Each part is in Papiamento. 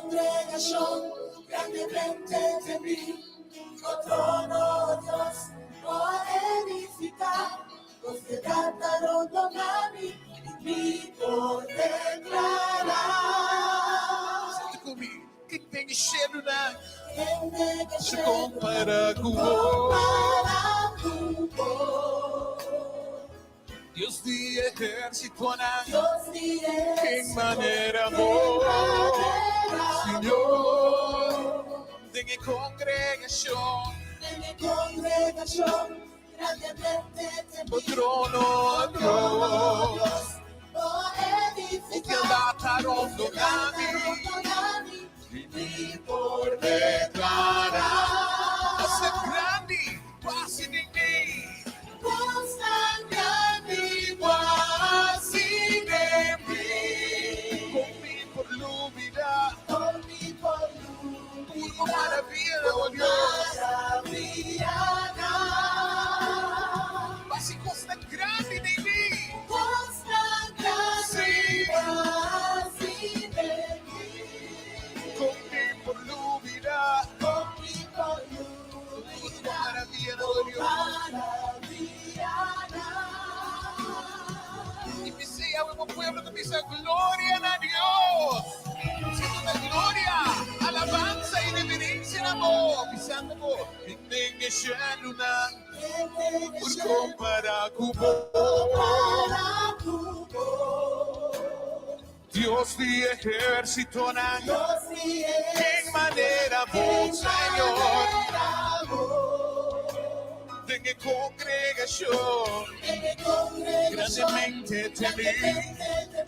Congregacion grandemente temí, Bo trono, Dios, Bo a edificá, Bo fieldat ta rondoná mi, i mi por deklará. Sinti ku mi, ken den e shelunan Ken den e por shelunan kompará ku por bo? kompará ku bo? Dios di ehérsitonan, Dios di ken ehérsito, manera ken bo, manera Señor, bo. Den e kongregashon. Den e kongregashon, grandemente Bo temí. trono, Bo trono, Dios, Dios, bo a bo edifiká. fieldat ta Bo rondoná fieldat ta mi. rondoná mi, I i mi mi por por deklará. deklará. Bo ta grandi, bo hasi den mi. Bos ta grandi, bo hasi den mi. Kon mi por lubidá. Kon mi por Tur bo lubidá. maravianan, Bo o Dios. maravianan. Bo hasi kosnan grandi den mi. Kosnan grandi, Sí. bo hasi den mi. Kon mi por lubidá. Kon mi por Tur bo maravianan, o Dios. I p'esei awe bo pueblo ta bisa, Gloria na Dios! Siendo na gloria, alabansa i reverencia na bo, bisando bo, Ken den e shelunan por compara cu bo? Dios di ehérsitonan, ken manera bo, Señor, den e kongregashon grandemente temí,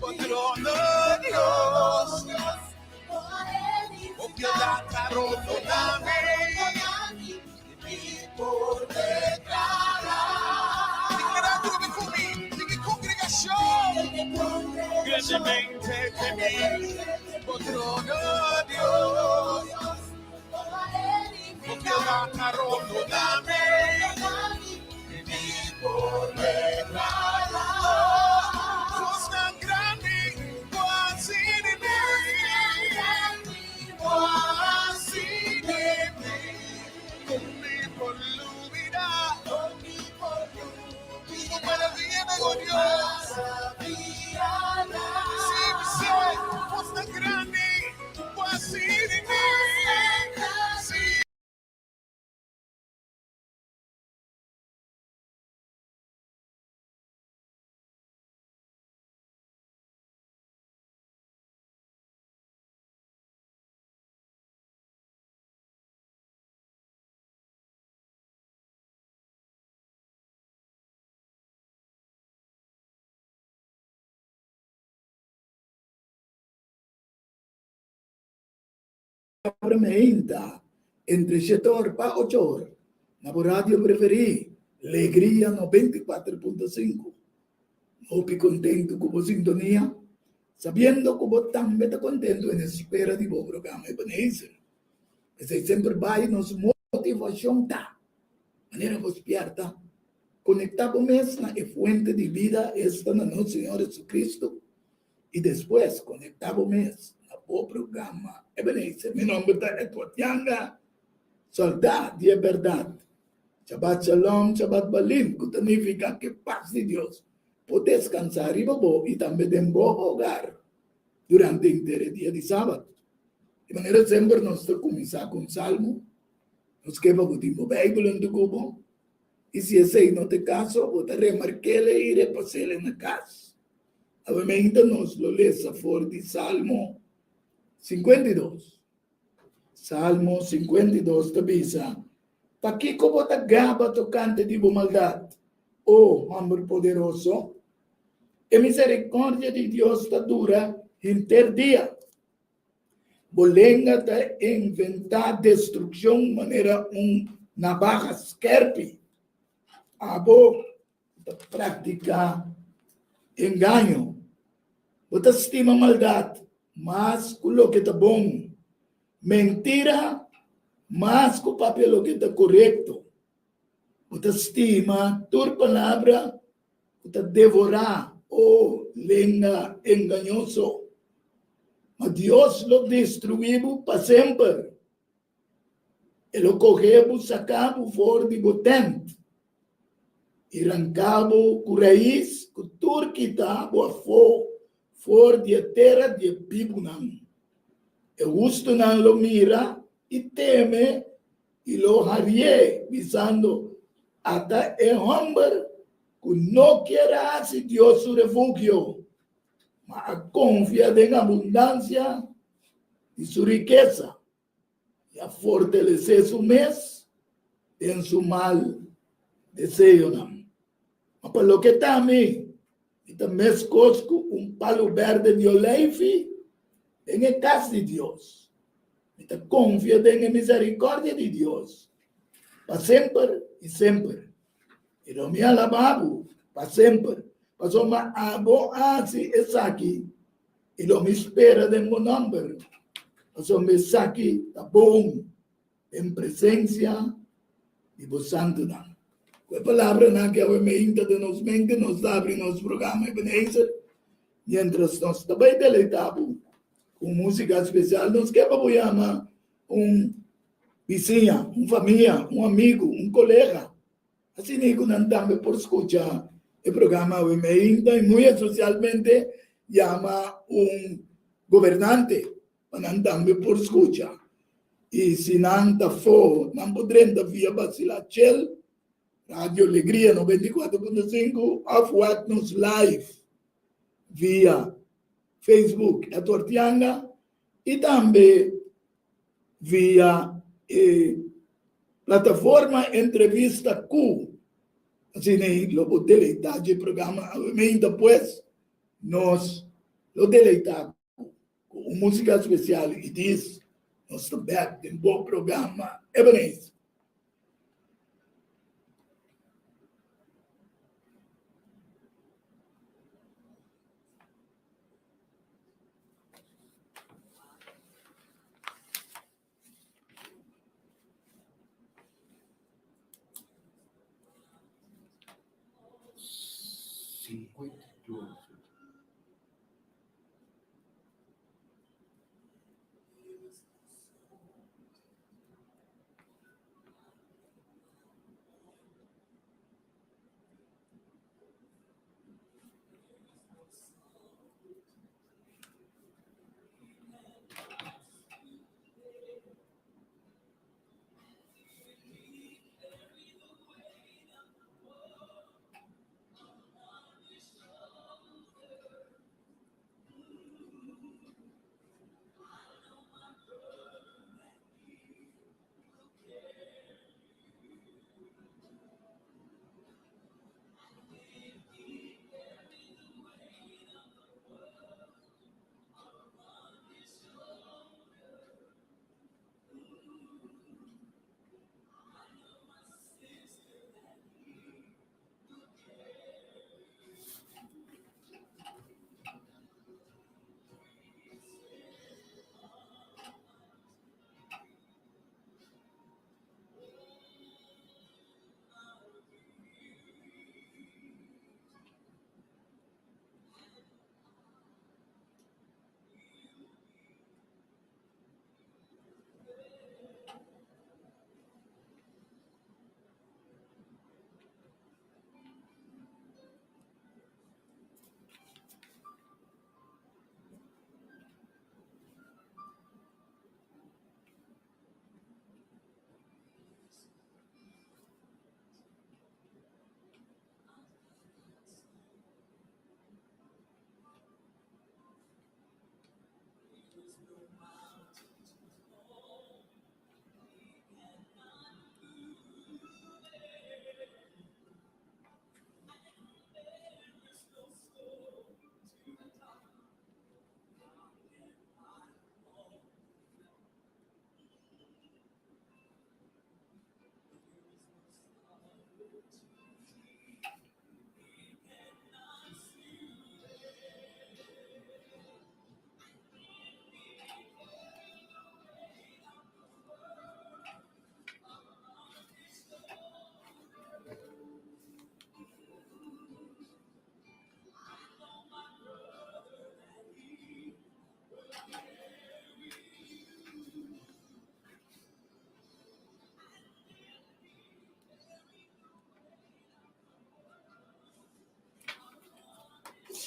bo trono, Dios, bo piedad ta rondoná mi. Declará trobe cu mi den e congregacion. Grandemente temí bo trono, Dios. Bo piedad ta rondoná mi. I mi por declará. Cosnan grandi bo a haci di mi. Bo a haci di mi. Con mi por lubida. Bo maravianan, oh Dios. Sí, mi sé, bos ta grandi, bo a haci di mi. Sí. Abra meinta entre shete or pa ocho or na bo radio preferí, Legria 94.5. Hopi kontentu ku bo sintonia, sabiendo ku bo tambe ta kontentu en espera di bo programa Ebenezer. P'esei semper bai nos motivashon ta, manera bo spièrta, konektá bo mes na e fuente di bida, esta na nos Señor Jesucristo, i despues konektá bo mes na bo programa Ebenezer. Mi nòmber ta Edward Yanga, sòldá di e bèrdat. Shabbat Shalom, Shabbat Balim, ku ta nifiká ku e pas di Dios por deskansá riba bo i tambe den bo hogar durante henter e dia di Sabat. Di manera semper nos ta kuminsá ku un salmo. Nos ke pa bo tin bo Beibel huntu ku bo, i si esei no ta e kaso, bo ta remark'el i repas'el na kas. Awe nos lo lesa for di Salmo 52. Salmo 52 ta bisa, Pakiko bo ta gaba tokante di bo maldat, o hòmber poderoso? E miserikòrdia di Dios ta dura henter dia. Bo lenga ta inventá destrukshon manera un nabaha skèrpi. Abo ta praktiká engaño. Bo ta stima maldat mas ku loke ta bon, mentira mas ku papia loke ta korekto. Bo ta stima tur palabra ku ta devorá, o lenga engañoso. Ma Dios lo destruí bo pa semper. E lo kohe bo saka bo for di bo tènt i ranka bo ku rais ku tur kita bo afó for di e tera di e bibunan. E hustunan lo mira i teme i lo harié, bisando, Ata e hòmber ku no kier a hasi Dios su refugio, ma a konfia den abundansia di su rikesa i a fortalesé su mes den su mal deseonan. Ma pa loke ta ami, mi ta meskos ku un palu bèrdè di oleifi den e kas di Dios. Mi ta konfia den e miserikòrdia di Dios pa semper i semper. I lo mi alabá bo pa semper, pasobra abo a hasi esaki, i lo mi spera den bo nòmber, pasobra esaki ta bon den presensia di bo santunan. Ku e palabranan aki awe meinta den nos mente, nos ta abri nos programa Ebenezer, miéntras nos ta bai deleitá bo ku un músika spesial. Nos ke pa bo yama un bisiña, un famia, un amigu, un kolega. Asina ku nan tambe por skucha e programa awe meinta i muy espesialmente yama un gobernante pa nan tambe por skucha. I si nan ta afó, nan por drenta via Basila Chel, Radio Alegria 94.5 òf wak nos live via Facebook Edward Yanga i tambe via e plataforma Entrevista Ku. Asina ei lo bo deleitá dje programa awe meinta. Pues nos lo deleitá ku ku un músika spesial i dis nos ta bèk den bo programa Ebenezer. 52.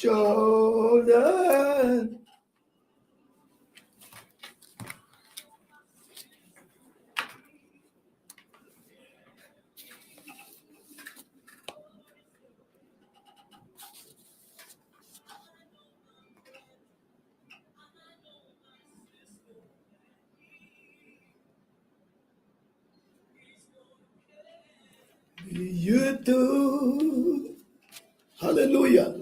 shoulder. YouTube. Hallelujah.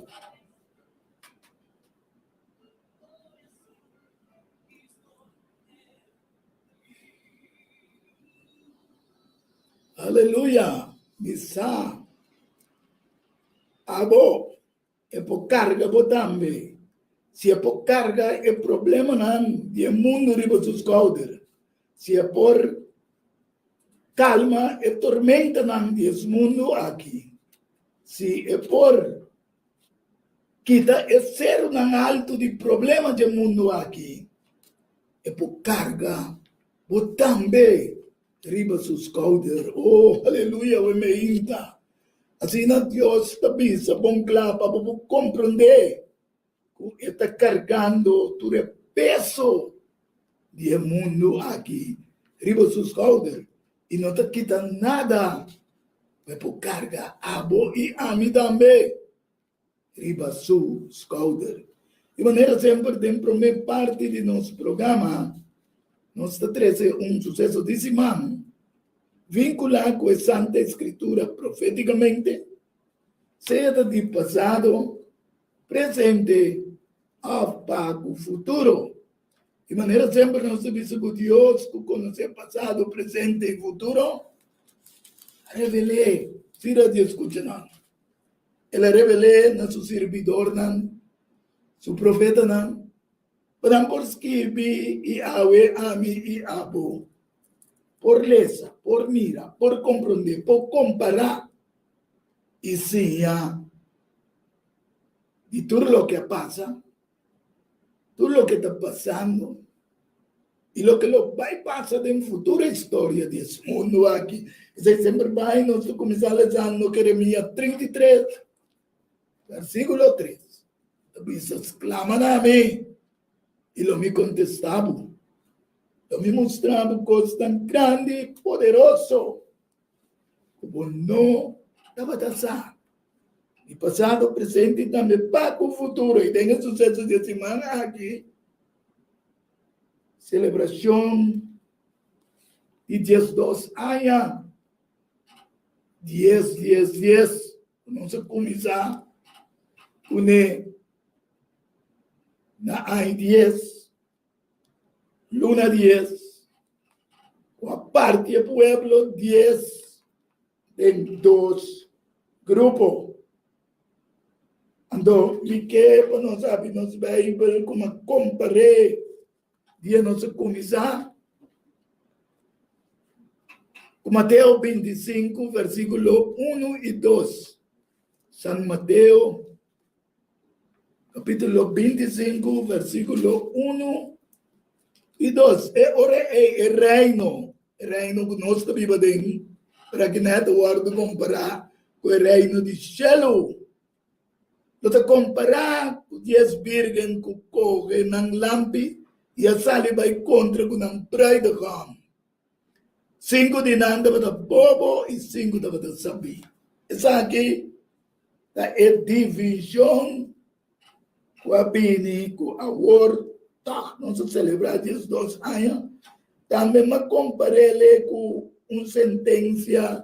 Aleluya! Mi sa abo e por karga bo tambe. Si e por karga e problemanan di e mundu riba su skouder, si e por kalma e tormentanan di es mundu aki, si e por kita e serunan altu di problema dje mundu aki, e por karga bo tambe riba su skouder. Oh, aleluya, we meinta! Asina Dios ta bisa bon kla pa bo por komprondé ku e ta kargando tur e peso di e mundu aki riba su skouder i no ta kita nada pa e por karga abo i ami tambe riba su skouder. Di manera semper den promé parti di nos programa nos ta trese un suseso di siman vinkulá ku e Santa Escritura profétikamente, sea ta di pasado, presente òf pa ku futuro. Di manera semper nos ta bisa ku Dios ku konosé pasado, presente i futuro a revel'é. Si Radio skucha nan. El a revel'é na su sirbidornan, su profetanan, pa nan por skirbi i awe ami i abo por lesa, por mira, por komprondé, por kompará i siña di tur loke a pasa. Tur loke ta pasando i loke lo bai pasa den futuro historia di es mundu aki. Esei semper bai nos ta kuminsá lesando Jeremia 33, versíkulo 3. Ta bisa, Sklama na mi i lo mi kontestá bo. Lo mi mustra bo kosnan grandi i poderoso ku bo no tabata sa. Di pasado, presente i tambe pa ku futuro. I den e suseso di e siman aki, selebrashon di 12 aña, dies, dies, dies, ku nos a kuminsá kuné na aña dies, luna dies, ku a parti e pueblo dies den dos grupo. Anto mi ke pa nos abi nos Bijbel kuma kompar'é dia nos a kuminsá ku Mateo 25 versíkulo 1 i 2. San Mateo capítulo 25 versíkulo 1 i 2. E ora ei e reino, e reino ku nos ta biba den, pero aki nan ta wòrdu kompará ku e reino di shelu. Lo ta kompará ku dies bírgen ku kohe nan lampi i a sali bai kontra ku nan bruidegom. Sinku di nan tabata bobo i sinku tabata sabí. Esaki ta e divishon ku a bini ku awor tòg nos a selebrá 12 aña. Tambe m'a kompar'é ku un sentensia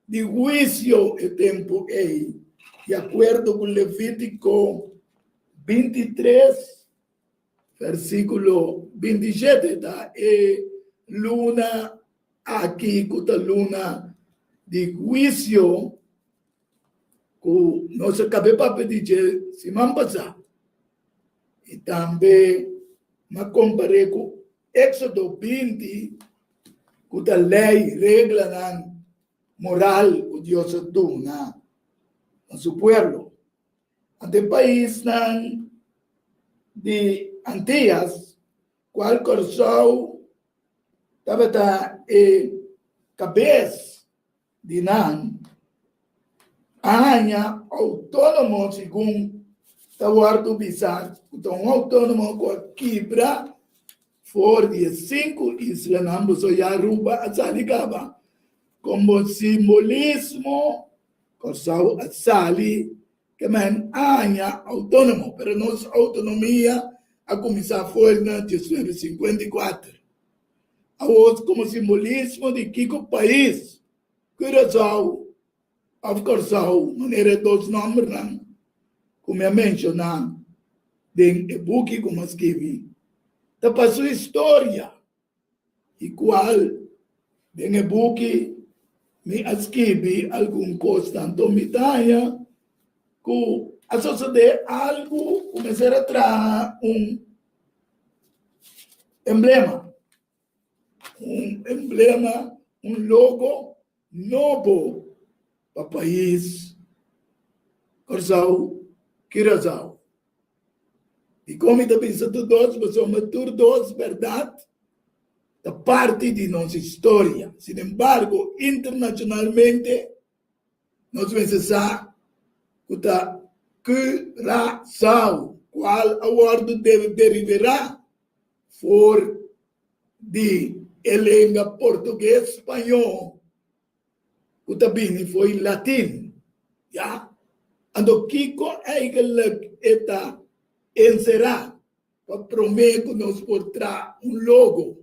di huisio e tempu ei, di akuerdo ku Levítiko 23, versíkulo 27. Ta e luna aki ku ta luna di huisio ku nos a kabe papia di dje siman pasá. I tambe m'a kompar'é ku Éksodo 20 ku ta lei, reglanan moral ku Dios a duna na su pueblo. Ante paisnan di Antias, kual Kòrsou tabata e kabes di nan a haña outónomo segun. ta wòrdu bisá ku ta un outónomo ku a kibra for di e sinku islanan, boso ya Aruba a sali kaba, komo simbolismo Kòrsou a sali ke men aña outónomo, pero nos outonomia a kuminsá for na 1954. Awor komo simbolismo di kiko pais Curaçao òf Kòrsou, manera e dos nòmbernan ku mi a menshoná den e buki ku mi a skibi, ta pa su historia, i kual den e buki mi a skibi algun kosnan. Anto mi ta haña ku a sosodé algu ku mester a traha un emblema. Un emblema, un logo nobo pa pais Kòrsou, Curaçao. Dikon mi ta bisa tur dos? Pasobra tur dos bèrdat ta parti di nos historia. Sinembargo, internashonalmente nos mester sa ku ta Curaçao kual a wòrdu deriverá for di e lenga portugues-spañó ku ta bini fo'i latin, ya. Anto kiko eigenlik e ta enserá pa promé ku nos por traha un logo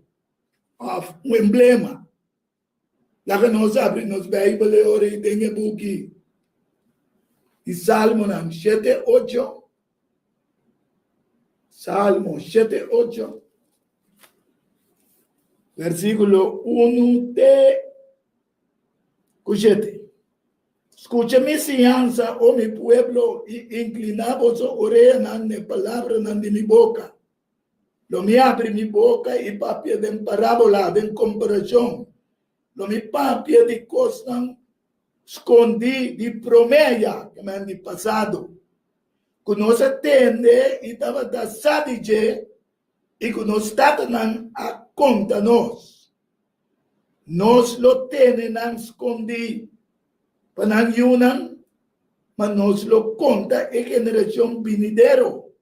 òf un emblema? Laga nos abri nos Beibel e ora ei den e buki di Salmonan shete ocho. Salmo shete ocho, versíkulo unu te ku shete. Skucha mi siñansa, o mi pueblo, i inkliná boso oreanan n'e palabranan di mi boka. Lo mi abri mi boka i papia den parábola, den komparashon. Lo mi papia di kosnan skondí di promé ya, ke men di pasado, ku nos a tende i tabata sa di dje i ku nos tatanan a konta nos. Nos lo tene nan skondí pa nan yunan, ma nos lo konta e generashon binidero.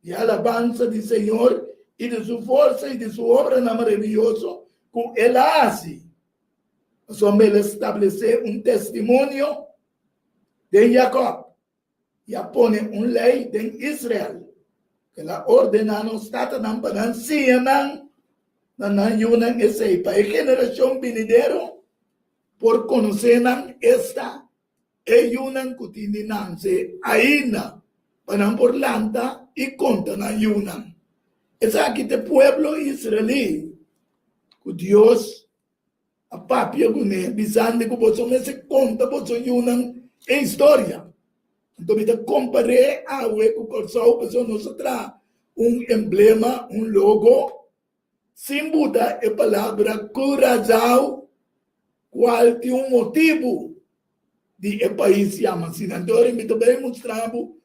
Di alabansa di Señor i di su forsa i di su obranan maravioso ku el a hasi. Pasobra el a establesé un testimonio den Jakòb i a pone un lei den Israel, ku el a ordená nos tatanan pa nan siña nan na nan yunan esei, pa e generashon binidero por konosé nan, esta, E yunan ku tin di nanse ainda pa nan por lanta i konta nan yunan. Esaki ta e pueblo israelí ku Dios a papia kuné, bisando ku boso mester konta boso yunan e historia. Anto mi ta kompar'é awe ku Kòrsou pasobra nos a traha un emblema, un logo, sin buta e palabra Curaçao, cual tin un motibu di e pais yama asina. Anto ora mi ta bay mustra bo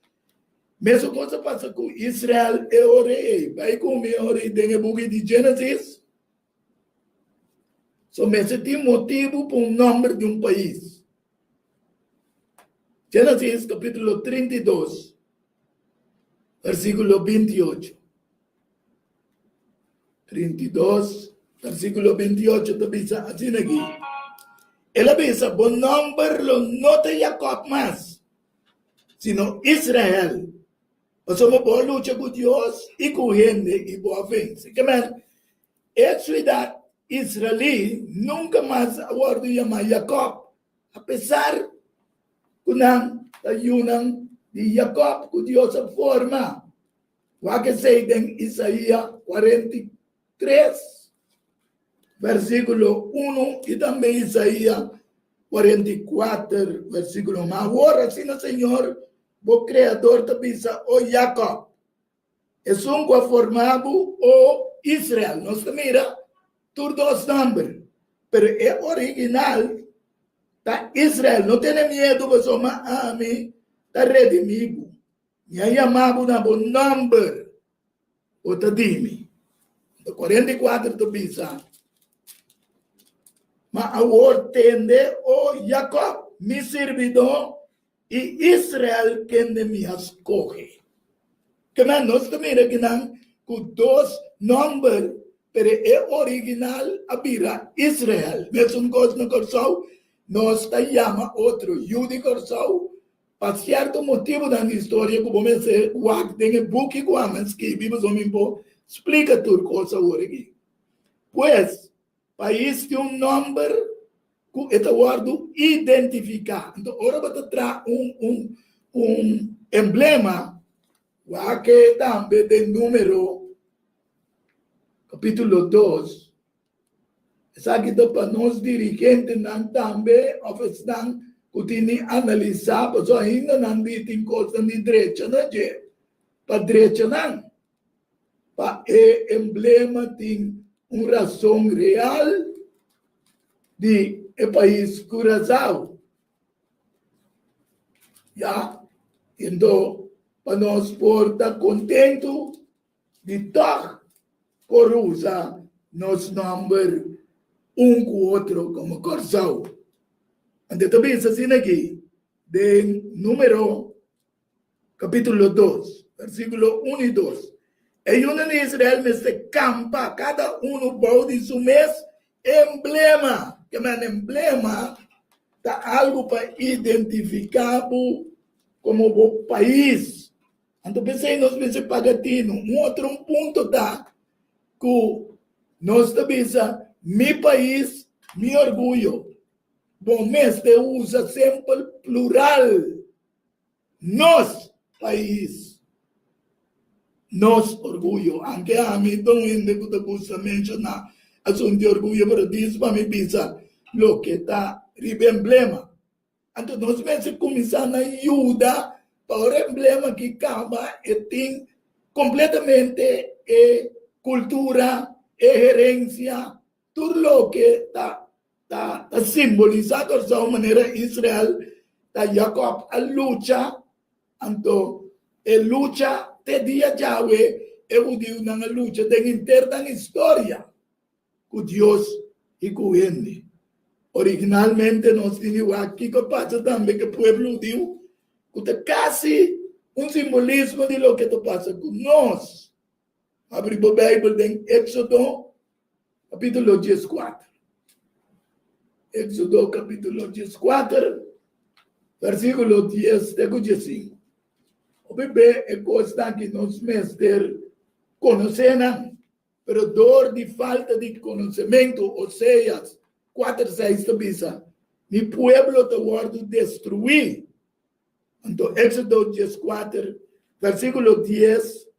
mesun cos a pasa cu Israel e ora ey. Bay cu mi e ora ey den e buki di Genesis. So mester tin motibu pa un nomber di un pais. Genesis capitulo 32 versiculo 28. 32, versíkulo 28 ta bisa asina aki. El a bisa, Bo nòmber lo no ta Jakòb mas, sino Israel, pasobra bo a lucha ku Dios i ku hende i bo a vense. Ke men, e siudat israelí nunka mas a wòrdu yamá Jakòb, apesar ku nan ta yunan di Jakòb ku Dios a forma. Wak esei den Isaia 43, versíkulo 1 i tambe Isaia 44, versíkulo Ma awor, asina Señor, bo Kreador, ta bisa, O Jakòb, esun ku a forma bo, o Israel. Nos ta mira tur dos nòmber, pero e original ta Israel. No tene miedu, pasobra ami ta redimí bo. Mi a yama bo na bo nòmber, bo ta di mi. Anto 44 ta bisa, Ma awor tende, o Jakòb, mi sirbidó, i Israel, kende mi a skohe. Ke men nos ta mira kinan ku dos nòmber, pero e original a bira Israel. Mesun kos na Kòrsou, nos ta yama otro yu di Kòrsou pa sierto motibunan di historia ku bo mester wak den e buki ku ami a skibi pasobra mi por splika tur kos awor aki. Pues, Pais tin un nòmber ku e ta wòrdu identifiká. Anto ora bo ta traha un un un emblema, wak e tambe den Número kapítulo dos. Esaki ta pa nos dirigentenan tambe òf esnan ku tin di analisá, pasobra ainda nan di tin kosnan di drecha na dje, pa drecha nan. Pa e emblema tin un rason real di e pais Curazao. Ya, ento pa nos por ta kontentu di tòg por usa nos nòmber un ku otro komo Kòrsou. Anto e ta bisa asina aki den Número Capítulo dos, versículo un i dos, E yunan di Israel mester campa cada uno bou di su mes emblema. Ke men emblema ta algo pa identifica bo como bo pais. Anto p'esei nos mester paga tinu. Un otro un punto ta cu nos ta bisa mi pais, mi orguyo. Bo mester usa semper plural. Nos pais, nos orguyo. Anke ami ta un hende ku ta gusta menshoná asuntu di orguyo, pero dis pa mi bisa loke ta riba emblema. Anto nos mester kuminsá na yuda pa ora emblema aki kaba e tin kompletamente e kultura, e herensia, Tur loke ta ta ta simbolisá Kòrsou manera Israel ta Jakòb a lucha, anto e lucha te dia djawe e hudiunan a lucha den henter nan historia ku Dios i ku hende. Originalmente nos tin di wak kiko a pasa tambe ku e pueblo hudiu ku ta kasi un simbolismo di loke ta pasa ku nos. Abri bo Bijbel den Éxodo capítulo dieskuater. Éxodo capítulo dieskuater, versículo dies te ku diesinku. Hopi be e kosnan ki nos mester konosé nan, pero dor di falta di konosementu, Oseas kuater seis ta bisa, Mi pueblo ta wòrdu destruí. Anto Éxodo dieskuater, versículo dies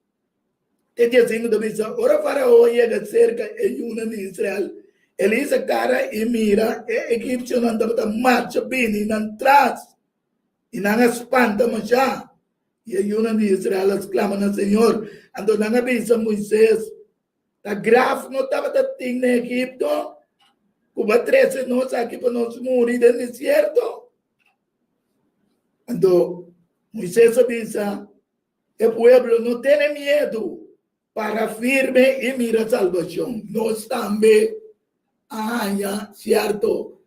E diesinku ta bisa, Ora Faraon yega serka e yunan di Israel, el hisa kara i mira e egipsionan tabata marcha bini nan tras, i nan a spanta mashá. I e yunan di Israel a sklama na señor. Anto nan a bisa Moises, Ta graf no tabata tin na Egipto, ku bo a trese nos aki pa nos muri den desierto? Anto Moises a bisa, E pueblo no tene miedu, para firme i mira salbashon. Nos tambe a haña sierto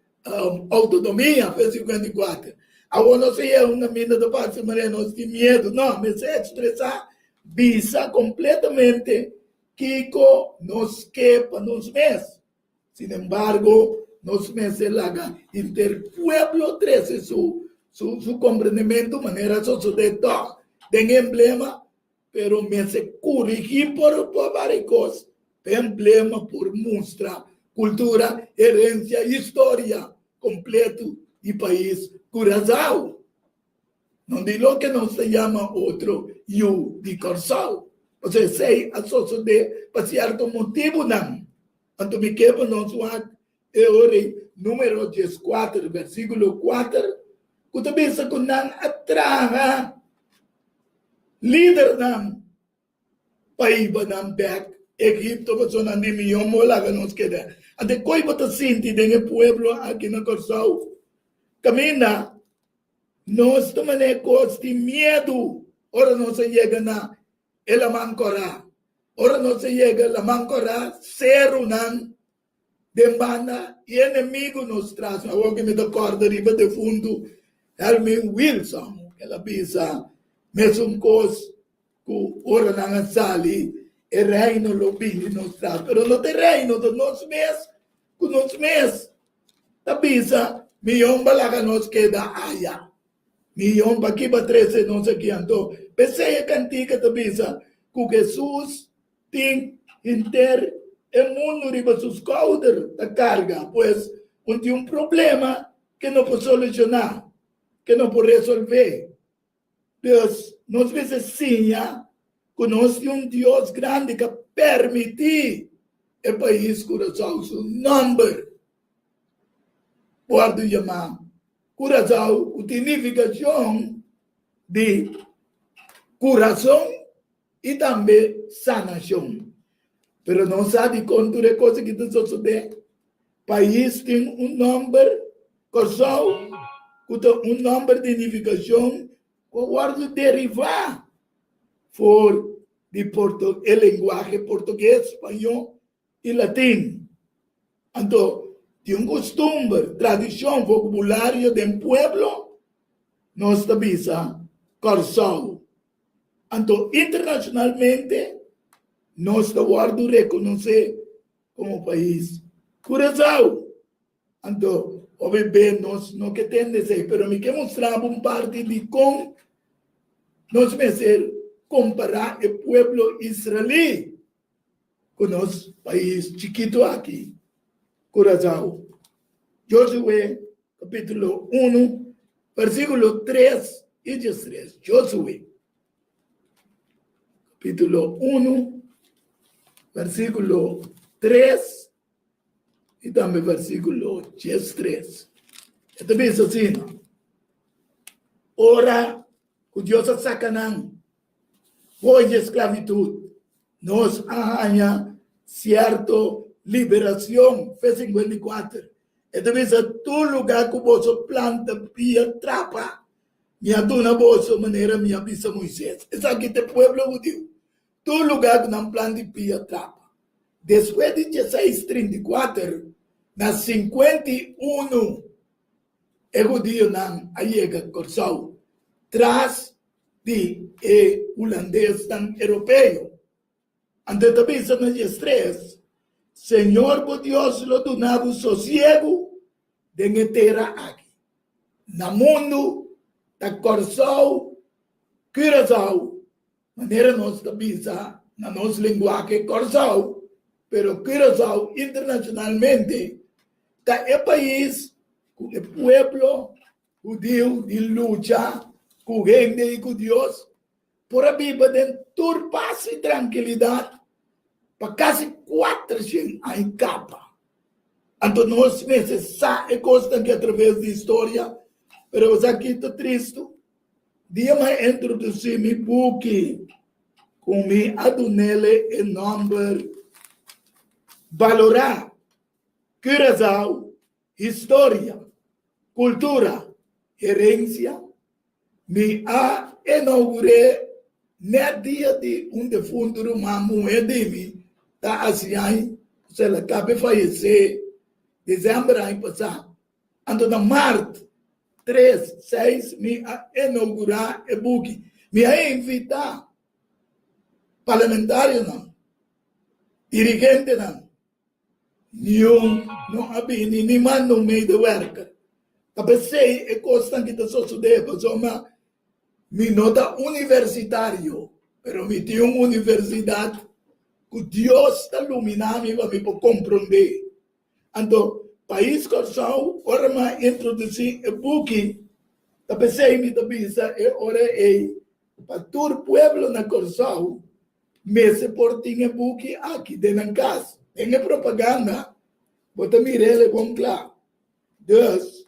outonomia fe 54. Awor nos a yega un kaminda ta parse manera nos tin miedu. No, mester ekspresá, bisa kompletamente kiko nos ke pa nos mes. Sin embargo, nos mester laga henter pueblo trece su su su comprendimento manera sosode tog den e emblema, pero mester corigi por por varios cos pa e emblema por mustra cultura, herencia, historia completo di pais Curazao. No di loke nos ta yama otro yu di Kòrsou. Pasobra esei a sosodé pa sierto motibunan. Anto mi ke pa nos wak e ora ei Número dieskuater versíkulo kuater ku ta bisa ku nan a traha lidernan pa hiba nan bèk Egipto pasobra nan di mihó bo laga nos keda. Anto koi bo ta sinti den e pueblo aki na Kòrsou kaminda Nos ta manera kos di miedu ora nos a yega na e Laman Kòrá. Ora nos a yega Laman Kòrá, serunan den banda i enemigu nos tras. Awor ku mi ta kòrda riba defuntu Helmin Wilson, el a bisa mesun kos. ku ora nan a sali e reino lo bini nos tras, pero no ta e reino, ta nos mes ku nos mes ta bisa miyon balaga nos keda aya. Miyon paki ba trese nos aki anto? P'esei e kantika ta bisa ku Hesus tin henter e mundu riba su skouder ta karga. Pues, un tin un problema ke no por solushoná, ke no por resolvé. Dus, nos mester siña ku nos tin un Dios grandi ku a permití e pais Curaçao su nòmber wòrdu yamá Curaçao, ku tin nifikashon di kurason i tambe sanashon. Pero nos sa dikon tur e kos aki ta sosodé? Pais tin un nòmber, Kòrsou, ku ta un nòmber di nifikashon ku a wòrdu derivá for di e lenguahe portugues, spañó i latin. Anto, tin un kustumber, tradishon, vokabulario den pueblo, nos ta bisa Kòrsou. Anto, internashonalmente nos ta wòrdu rekonosé komo pais Curaçao. Anto, hopi be nos no ke tende esei, pero mi ke mustra bo un parti di kon nos mester kompará e pueblo israelí ku nos pais chikitu aki, Curaçao. Josué kapítulo unu, versíkulo tres i diestres. Josué kapítulo unu, versíkulo tres i tambe versíkulo diestres. E ta bisa asina, Ora ku Dios a saka nan for di esklabitut, nos a haña sierto liberacion, Fe 54. E ta bisa, Tur lugá ku boso planta pia trapa, mi a duna boso manera mi a bisa Moises. Esaki ta e pueblo hudiu. Tur lugá ku nan planta pia trapa. Despues di dieseis 34, na 51, e hudionan a yega Kòrsou tras di e hulandesnan europeo. Anto e ta bisa na diestres, Señor bo Dios lo duna bo sosiegu den e tera aki. Na mundu ta Kòrsou, Curaçao, manera nos ta bisa na nos lenguahe Kòrsou, pero Curaçao internashonalmente ta e pais ku e pueblo hudiu di lucha ku hende i ku Dios por a biba den tur pas i trankilidat pa kasi kuatershen aña kaba. Anto nos mester sa e kosnan ki atraves di historia, pero esaki ta tristu. Dia mi a introdusí mi buki ku mi a dun'el e nòmber Balorá Curaçao, Historia, Kultura, Herensia, mi a inougur'é nèt dia di un defuntu ruman muhé di mi ta hasi aña, osea el a kaba fayesé desèmber aña pasá. Anto na mart tres, seis mi a inougurá e buki. Mi a invitá parlamentarionan, dirigentenan, Niun no a bini ni manda un medewerker. Ta p'esei e kosnan ki ta sosodé, pasobra mi no ta universitario, pero mi tin un universidat ku Dios ta luminá mi pa mi por komprondé. Anto, pais Kòrsou, ora mi a introdusí e buki, ta p'esei mi ta bisa e ora ei pa tur pueblo na Kòrsou, Mester por tin e buki aki den nan kas. Den e propaganda bo ta mira el e bon kla. Dus,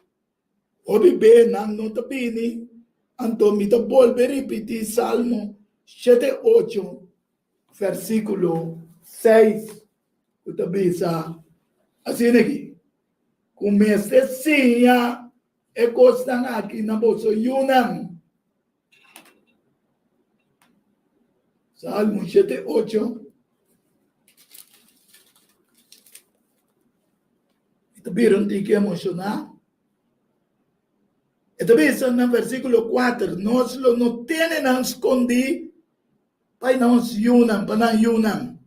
hopi be nan no ta bini, anto mi ta bolbe ripití Salmo shete ocho, versíkulo seis, ku ta bisa asina aki, Ku mester siña e kosnan aki na boso yunan. Salmo 7, 8. E ta bira un tiki emoshoná. E ta bisa na versíkulo 4, nos lo no tene nan skondí. Pa nos yunan, pa nan yunan.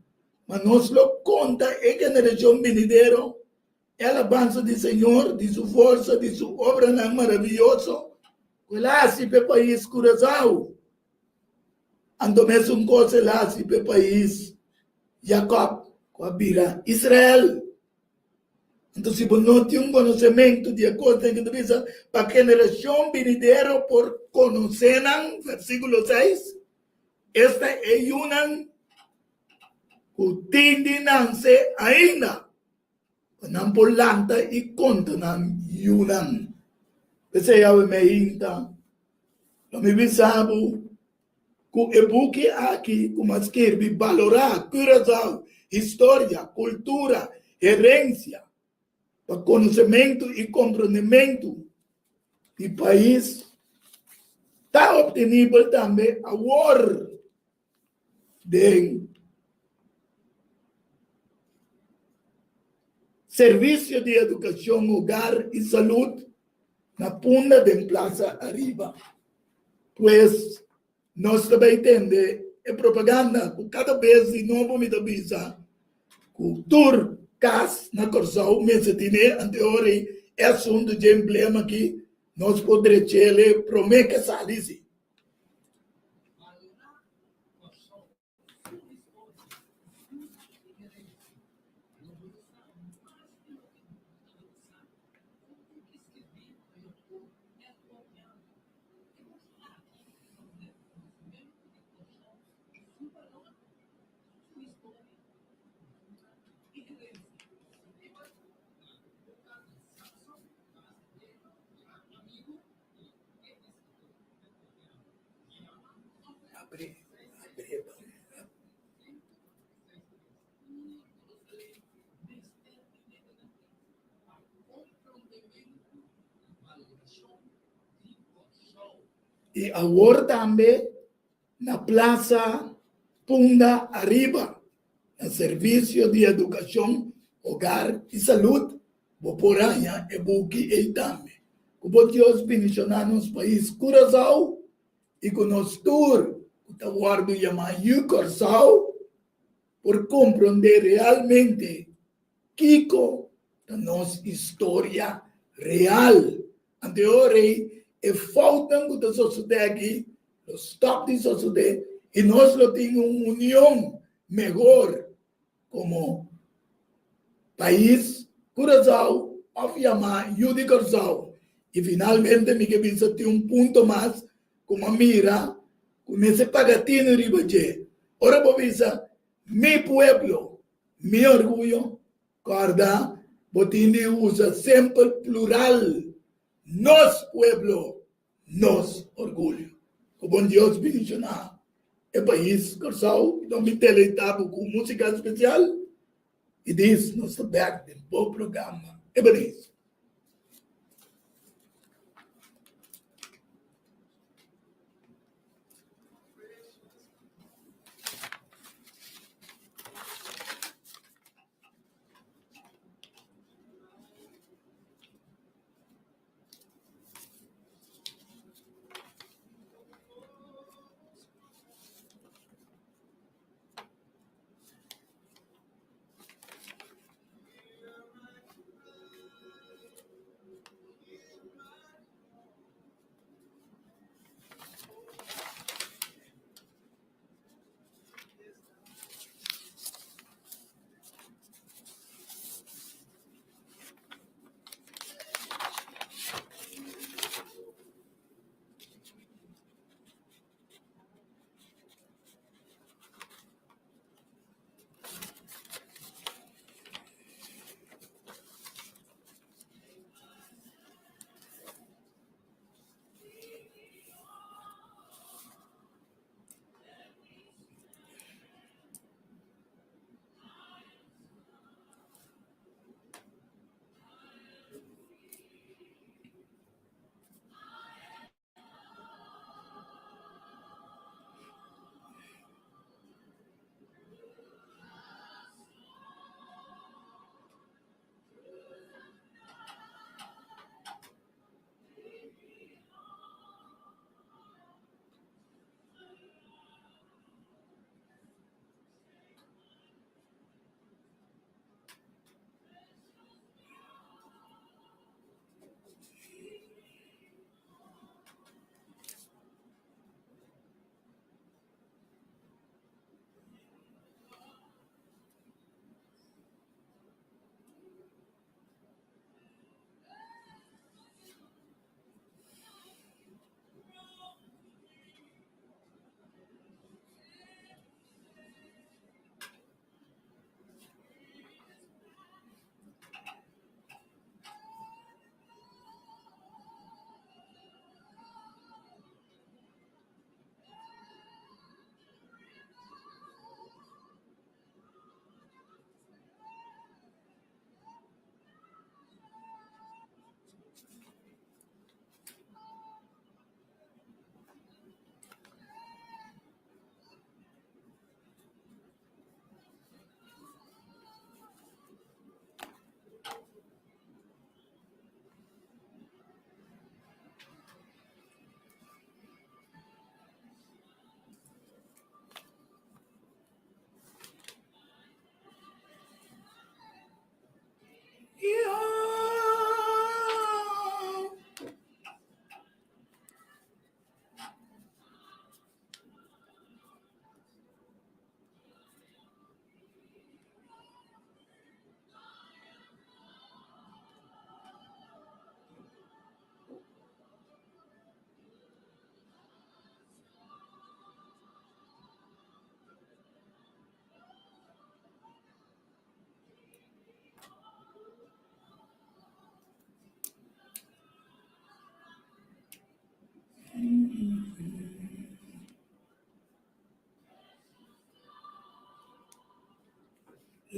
Ma nos lo konta e generashon binidero e alabansa di Señor, di su forsa, di su obranan maravioso ku el a hasi pa e pais Kurasao. Anto mesun kos el a hasi pa e pais Jakòb ku a bira Israel. Anto si bo no tin un konosementu di e kosnan ku ta bisa pa generashon binidero por konosé nan, versíkulo seis, esta e yunan ku tin di nanse ainda, pa nan por lanta i konta nan yunan. P'esei awe meinta lo mi bisa bo Ku e buki aki ku m'a skirbi balorá Curaçao, historia, kultura, herensia, pa konosementu i komprondementu di pais ta optenibel tambe awor den Servisio di Edukashon, Hogar i Salud na Punda den Plaza Ariba. Pues, nos ta bai tende e propaganda ku kada bes di nobo mi ta bisa ku tur kas na Kòrsou mester tene anteor ei e asuntu dje emblema aki nos por drech'el promé ke sali si. I awor tambe na Plaza Punda Ariba, na Servisio di Edukashon, Hogar i Salud, bo por haña e buki ei tambe. Ku bo Dios bendishoná nos pais Curaçao i ku nos tur ku ta wòrdu yamá Yu Kòrsou por komprondé realmente kiko ta nos historia real. Anto e ora ei e foutnan ku ta sosodé aki lo stòp di sosodé i nos lo tin un union mehor komo pais Curaçao òf yamá Yu di Kòrsou. I finalmente mi ke bisa tin un punto mas ku mi a mira ku mester paga tinu riba dje. Ora bo bisa mi pueblo, mi orguyo, kòrda bo tin di usa semper plural, nos pueblo, nos orguyo. Ku bon Dios bendishoná e pais Kòrsou. Don mi deleitá bo ku músika spesial i dis nos ta bèk den bo programa Ebenezer.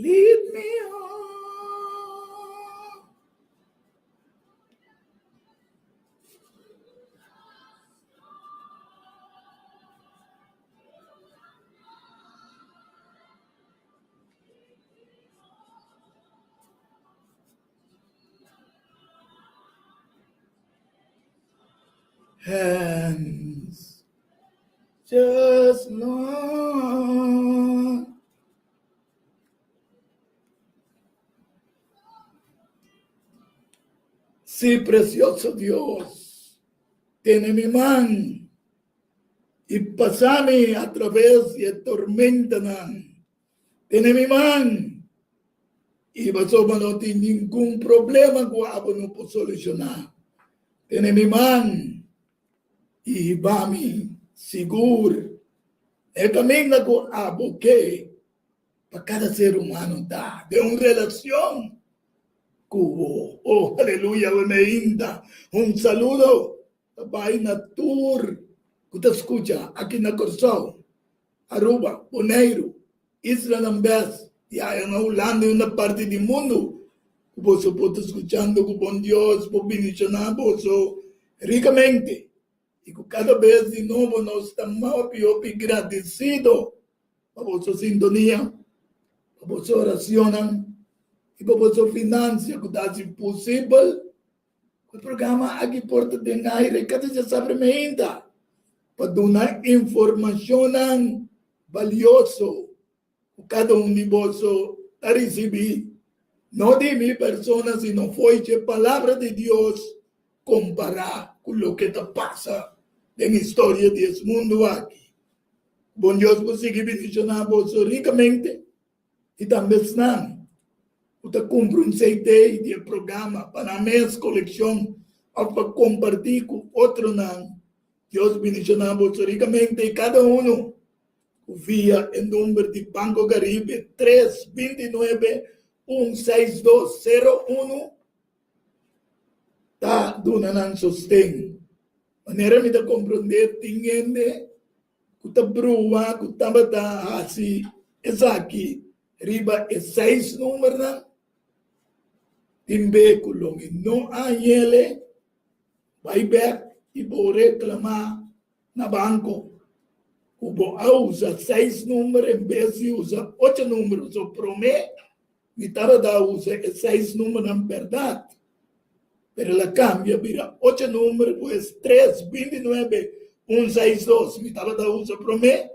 Lead me on. Hands just long. Sí, precioso Dios, tiene mi man y pasame a través de tormenta nan. Tene mi man y pasobra no tin ningun problema cu abo no por soluciona. Tene mi man y hiba mi sigur na e caminda cu abo ke pa cada ser humano ta den un relacion cu bo. Oh, aleluya, awe me inda un saludo ta bay na tur cu ta scucha aki na Corsou. Aruba, Boneiru, islanan bes i aya na Hulanda i una parti di mundu ku boso por ta skuchando ku bon Dios por bendishoná boso rikamente i ku kada bes di nobo nos ta hopi hopi gradesido pa boso sintonia, pa boso oracionnan i pa boso finansia ku ta hasi posibel ku e programa aki por ta den aire kada djasabra meinta pa duna informashonnan balioso ku kada un di boso ta risibí, no di mi persona sino fo'i dje Palabra di Dios kompará ku loke ta pasa den historia di es mundu aki. Bon Dios por sigui bendishoná boso rikamente. I tambe esnan ku ta kumpra un CD di e programa pa nan mes kolekshon òf pa kompartí ku otronan. Dios bendishoná boso rikamente i kada unu ku via e number di Banco Caribe tres bintinuebe un seis dos sero unu ta duna nan sosten. Manera mi ta komprondé tin hende ku ta brua ku tabata hasi esaki riba e seis numbernan, tin be ku lo mi no a hañ'ele, bai bek i bo reklamá na banko ku bo a usa seis number en bes di usa ocho number. So promé mi tabata usa e seis numbernan bèrdat. Pero el a cambia bira ocho number pues tres bintinuebe un seis dos mi tabata usa prome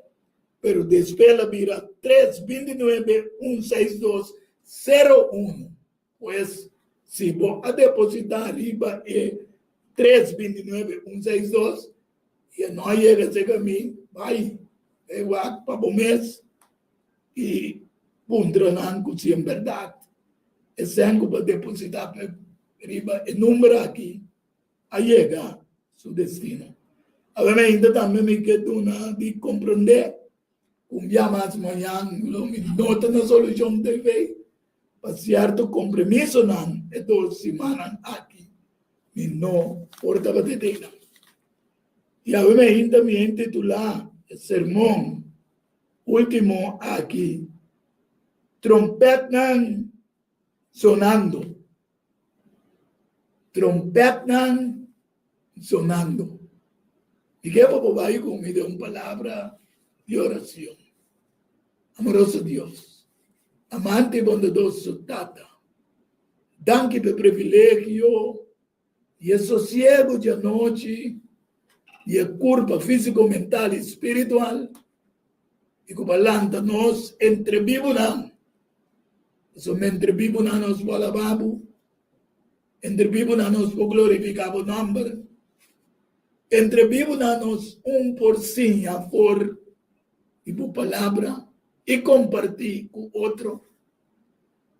pero despues el a bira tres bintinuebe un seis dos sero uno pues si bo a deposita riba e tres bintinuebe un seis dos y e no a yega cerca mi bay bay wak pa bo mes i puntra nan ku si en bèrdat e sèn ku bo a depositá riba e number aki a yega su destino. Awe ainda tambe mi ke duna di komprondé ku un bia mas mañan lo mi no ta na Solushon TV pa sierto kompromisonan e dos simannan aki mi no por tabata den nan. I awe ainda mi a intitulá e sermon Ultimo aki, trompetnan sonando, trompetnan sonando. Mi ke pa bo bai ku mi den un palabra di oracion. Amoroso Dios, amante y bondadoso Tata, danki pa e privilegio di e sosiego di anochi, di e kurpa físiko, mental i spiritual, i ku bo lanta nos entre bibunan. Pasobra entre bibunan nos por alabá bo, entre bibunan nos por glorifiká bo nòmber, entre bibunan nos un por siña for di bo palabra i kompartí ku otro.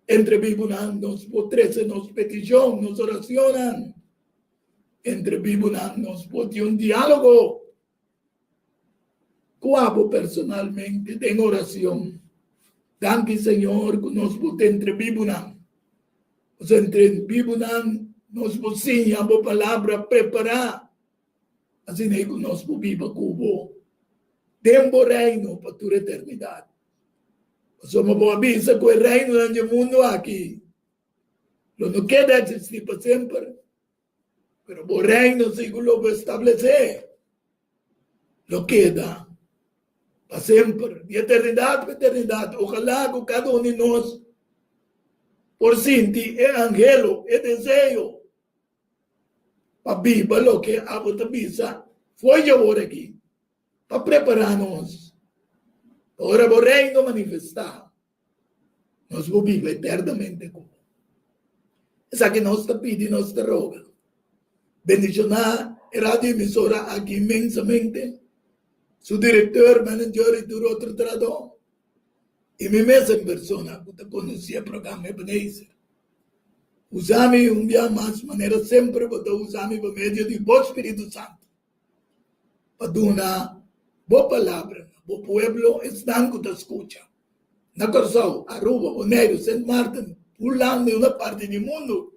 Entre bibunan nos por trese nos petishon, nos oracionnan. Entre bibunan nos por tin un diálogo ku abo personalmente den oracion. Danki Señor ku nos por ta entre bibunan. Pasobra entre bibunan nos por siña bo palabra, prepará asina ei ku nos por biba ku bo den bo reino pa tur eternidat. Pasobra bo a bisa ku e reinonan di e mundu aki lo no keda eksistí pa semper, pero bo reino si ku lo bo establesé lo keda pa semper, di eternidat pa eternidat. Ojalá ku kada un di nos por sinti e anhelo, e deseo pa biba loke abo ta bisa for di awor aki. Pa prepará nos pa ora bo Reino manifestá, nos por biba eternamente ku bo. Esaki nos ta pidi, nos ta roga. Bendishoná e radioemisora aki inmensamente, su direktor, manager i tur otro trahadó, i mi mes en persona ku ta kondusí e programa Ebenezer. Usa mi un bia mas manera semper bo ta usa mi pa medio di bo Spiritu Santu. pa duna bo palabra na bo pueblo esnan ku ta skucha na Kòrsou, Aruba, Boneiru, Sint Maarten, Hulanda i una parti di mundu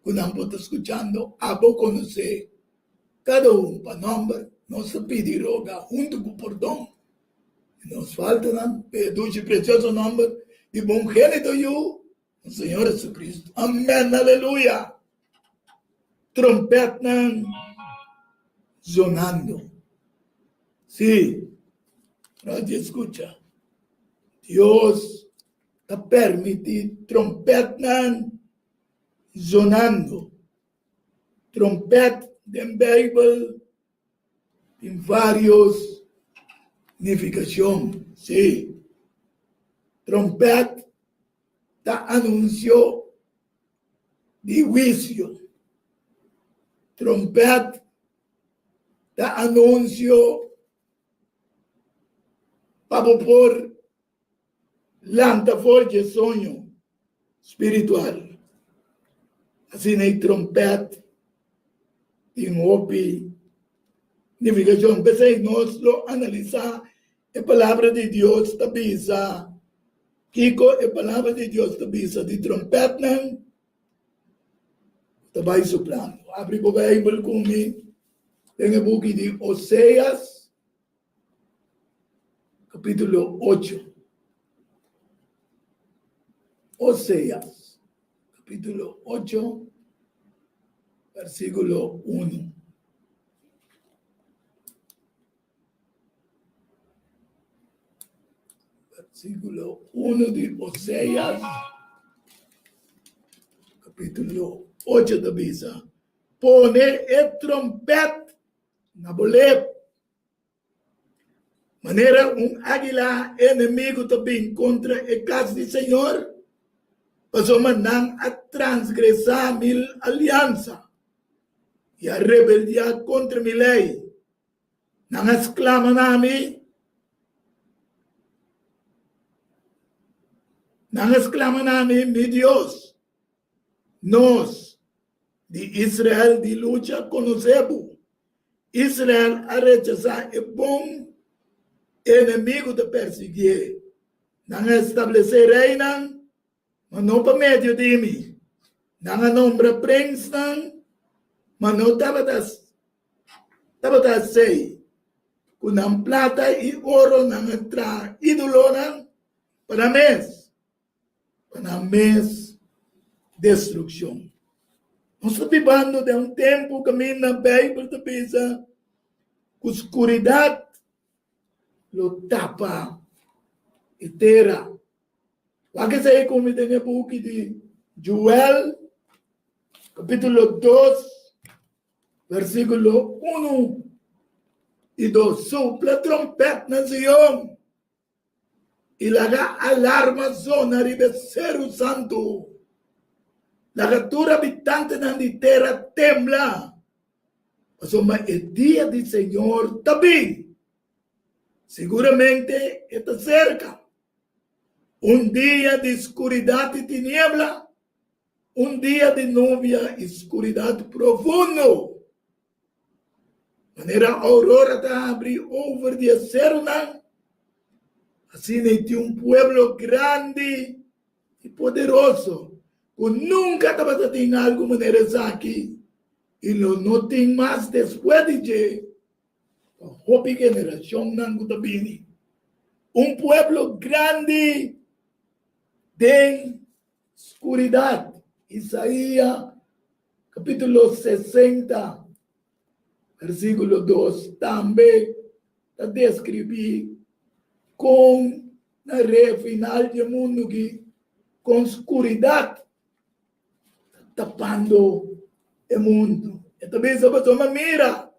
ku nan por ta skuchando. Abo konosé kada un pa nòmber. Nos ta pidi roga huntu ku pordon di nos faltanan pa e dushi presioso nòmber di bo ungénito Yu, nos Señor Jesucristo. Amèn. Aleluya! Trompetnan zonando. Sí, radio escucha. Dios ta permití trompetnan zonando. Trompet den Bijbel tin varios nificacion. Sí, trompet ta anuncio di huisio. Trompèt ta anunsio pa bo por lanta for dje soño spiritual. Asina e trompèt tin hopi nifikashon. P'esei nos lo analisá e Palabra di Dios ta bisa. Kiko e Palabra di Dios ta bisa di trompètnan ku ta bai suplando? Abri bo Beibel ku mi den e buki di Oseas, kapítulo ocho. Oseas, kapítulo ocho, versíkulo unu. Versíkulo 1 di Oseas, kapítulo 8 ta bisa, Pone e trompèt na bo lep. Manera un águila enemigu ta bin kontra e kas di Señor, pasobra nan a transgresá mi aliansa i a rebeldiá kontra mi lei. Nan a sklama na mi, nan a sklama na mi, mi Dios, nos di Israel di lucha konosé bo. Israel a rechasá e bon enemigu ta persiguié. Nan a establesé reinan, ma no pa medio di mi. Nan a nombra prensnan, ma no tabata Tabata esei ku nan plata i oro nan a traha ídolonan pa nan mes, pa nan mes destrukshon. Nos ta bibando den un tempu kaminda Beibel ta bisa ku skuridat lo tapa e tera. Wak esei ku mi den e buki di Joel, kapítulo dos, versíkulo unu i dos. Supla trompèt na Sion i laga alarma zona riba e seru santu. Laga tur habitantenan di tera tembla, pasobra e dia di Señor ta bin. Siguramente e ta serka. Un dia di skuridat i tiniebla, un dia di nubia i skuridat profundo. Manera aurora ta habri over di e serunan, asina i tin un pueblo grandi i poderoso ku nunka tabata tin algu manera esaki i lo no tin mas despues di dje. Pa hopi generashonnan ku ta bini. Un pueblo grandi. Den skuridat. Isaías kapítulo 60, versíkulo 2 tambe ta deskribí kon na re final di e mundu aki, kon skuridat ta tapando e mundu. E ta bisa pasobra mira,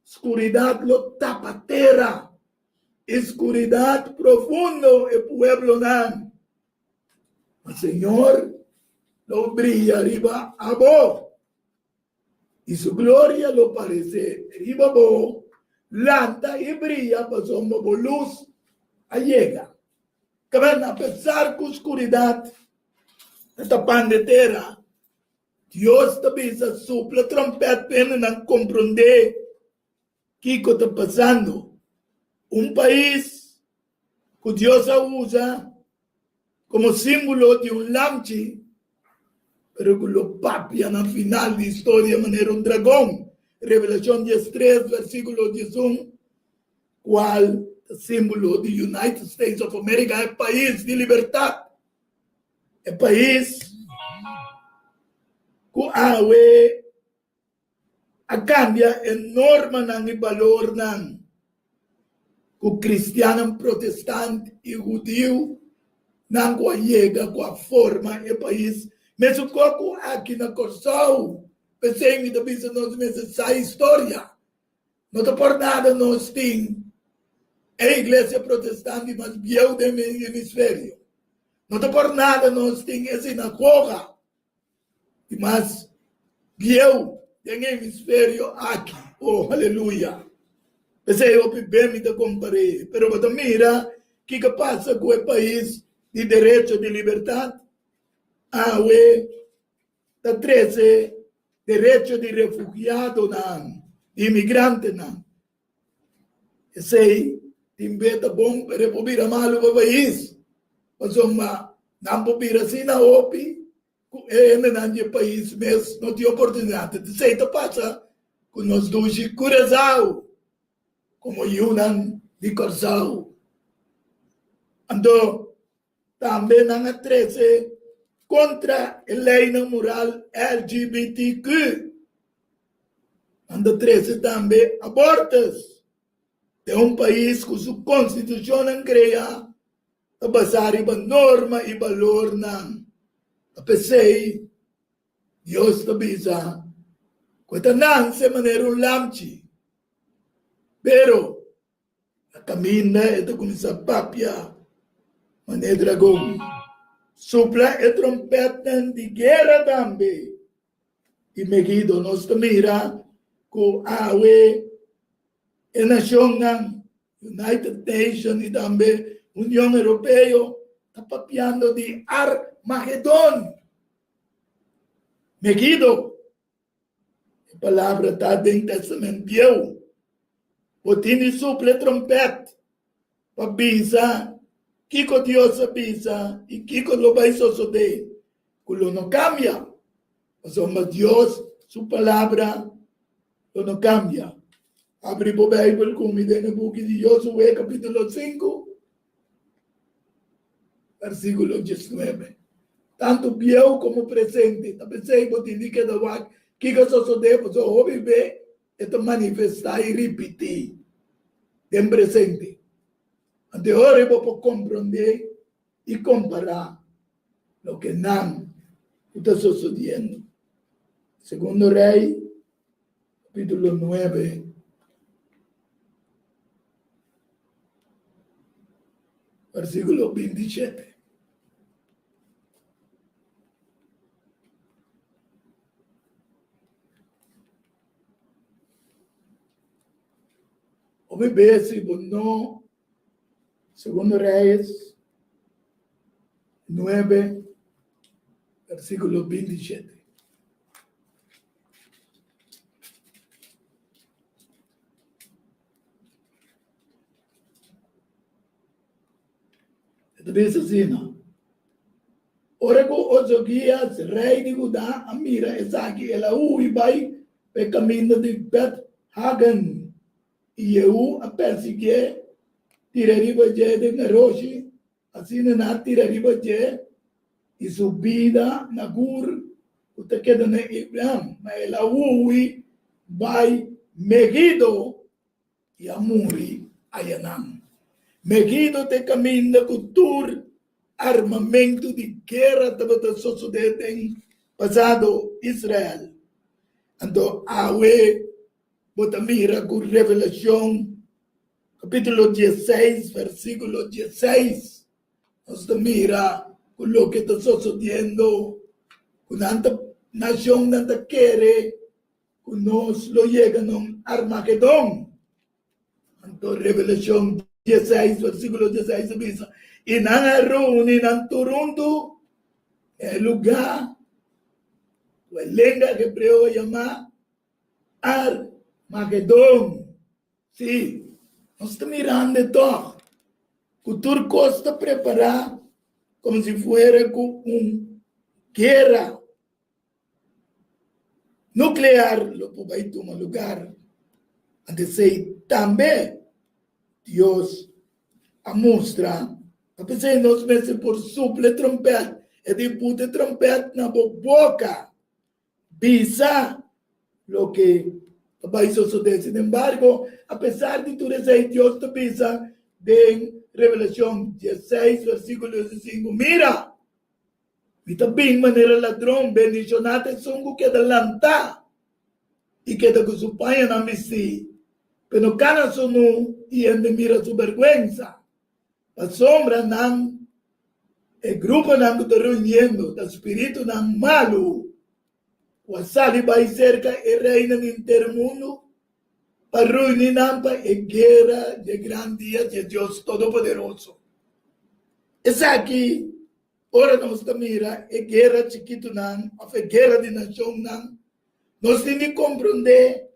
skuridat lo tapa tera. E skuridat profundo e pueblonan, ma Señor lo bria riba abo, i su gloria lo paresé riba bo. Lanta i bria, pasobra bo lus a yega. Kaben, apesar ku skuridat ta tapando e tera, Dios ta bisa, Supla trompèt pa hendenan komprondé Kiko ta pasando? Un pais ku Dios a usa komo símbolo di un lamchi, pero ku lo papia na final di historia manera un dragon, Revelashon 13, versíkulo 11, kual ta símbolo di United States of America, e pais di libertat, e pais ku awe A kambia e normanan i balornan ku kristiannan protestant i hudiunan ku a yega ku a forma e pais. Mesun kos ku aki na Kòrsou. P'esei mi ta bisa nos mester sa historia. No ta por nada nos tin e iglesia protestant di mas bieu den hemisferio. No ta por nada nos tin e sinagoga di mas bieu den e hemisferio aki. Oh, aleluya! P'esei hopi be mi ta kompar'é, pero bo ta mira kiko pasa ku e pais di derecho di libertat awe ta trese derecho di refugiadonan, di imigrantenan. Esei tin be ta bon, pero e por bira malu pa pais. Pasobra nan por bira asina hopi ku e hendenan di e pais mes no tin oportunidat. Esei ta pasa ku nos dushi Curaçao komo yunan di Kòrsou. Anto tambe nan a trese kontra e leinan moral LGBTQ. Nan ta trese tambe abortus den un pais ku su konstitushonnan krea ta basá riba norma i balornan. Ta p'esei Dios ta bisa ku e ta nanse manera un lamchi, pero Na kaminda e ta kuminsá papia manera dragon. Supla e trompètnan di guera tambe. I Megido nos ta mira ku awe e nashonnan, United Nation i tambe Union Europeo ta papiando di Armagedon. Megido. E palabra ta den Testament Bieu. Bo tin di supla e trompèt pa bisa kiko Dios a bisa i kiko lo bai sosodé, ku lo no kambia, pasobra Dios su palabra lo no kambia. Abri bo Beibel ku mi den e buki di Josué kapítulo 5, Versíkulo 19. Tantu bieu komo presente ta p'esei bo tin di keda wak kiko a sosodé, pasobra hopi be e ta manifestá i ripití den presente. Anto e ora bo por komprondé i kompará loke nan ku ta sosodiendo. Segundo Rei, kapítulo 9. Versíkulo 27. Hopi bes si bo no, Segundo Reyes 9, versíkulo 27. E ta bisa asina, Ora ku Ozokias, rei di Hudá, a mira esaki, el a hui bai pa e kaminda di Bet-Hagen, i Jehú a persiguié, tira riba dje den garoshi. Asina nan a tira riba dje. I su bida na Gur ku ta keda na Ibleam, ma el a hui bai Megido i a muri ayanan. Megido ta e kaminda ku tur armamentu di guera tabata sosodé den pasado Israel. Anto awe bo ta mira ku Revelashon kapítulo dieseis versíkulo dieseis nos ta mira ku loke ta sosodiendo ku nan ta nashonnan ta kere ku nos lo yega na un Armagedon. Anto Revelashon dieseis versíkulo dieseis ta bisa, I nan a reuni nan tur huntu na e lugá ku e lenga hebreo a yamá Armagedon. Sí, nos ta mirando e tòg ku tur kos ta prepará komo si fuera ku un guera nuclear lo por bai tuma lugar. Ante esei tambe Dios a mustra. Ta p'esei nos mester por supla e trompèt. E di buta e trompèt na bo boka. Bisa loke ta bai sosodé. Sin embargo, apesar di tur esei, Dios ta bisa den Revelacion dieseis, versículo diesinco, Mira! Mi ta bin manera ladron, bendishoná ta esun ku keda lantá i keda ku su pañanan bistí, pa e no kana sunú i hende mira su bèrgwensa. Pasobra nan, e gruponan ku ta reuniendo, ta spiritunan malu ku a sali bai serka e reinan di henter mundu pa reuní nan pa e guera dje gran dia dje Dios Todopoderoso. Esaki Ora nos ta mira e guera chikitunan òf e guera di nashonnan, nos tin di komprondé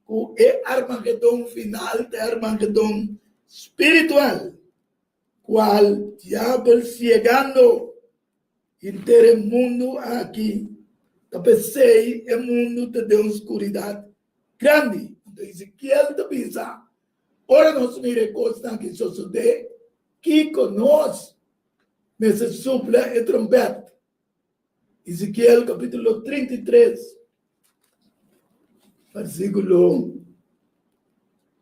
ku e Armagedon final ta e Armagedon spiritual, kual Diabel siegando henter e mundu aki. Ta p'esei e mundu ta den un skuridat grandi. Anto Ezekiel ta bisa, Ora nos mira e kosnan ki sosodé, kiko nos mester supla e trompèt? Ezekiel kapítulo 33, versíkulo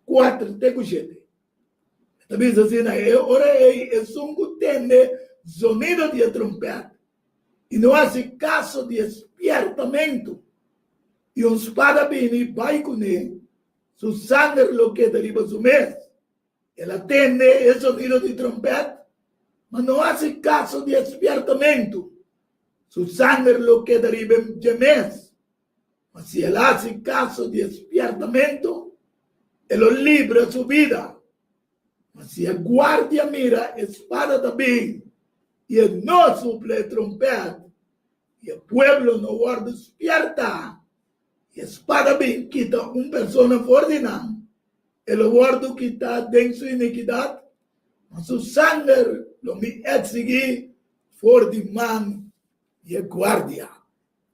4 te ku 7. E ta bisa asina, E ora ei esun ku tende zonido di e trompèt i no hasi kaso di e spièrtamentu, i un spada bini bai kuné, Su sanger lo keda riba su mes. El a tende e sonido di trompèt, ma no hasi kaso di e spièrtamentu. Su sanger lo keda riba dje mes. Ma si el hasi kaso di e spièrtamentu, e lo libra su bida. Ma si e guardia mira e spada ta bin i e no supla e trompèt, i e pueblo no wòrdu spièrtá, E spada bin kita un persona for di nan, e lo wòrdu kitá den su inikidat, ma su sanger lo mi eksigí for di man di e guardia.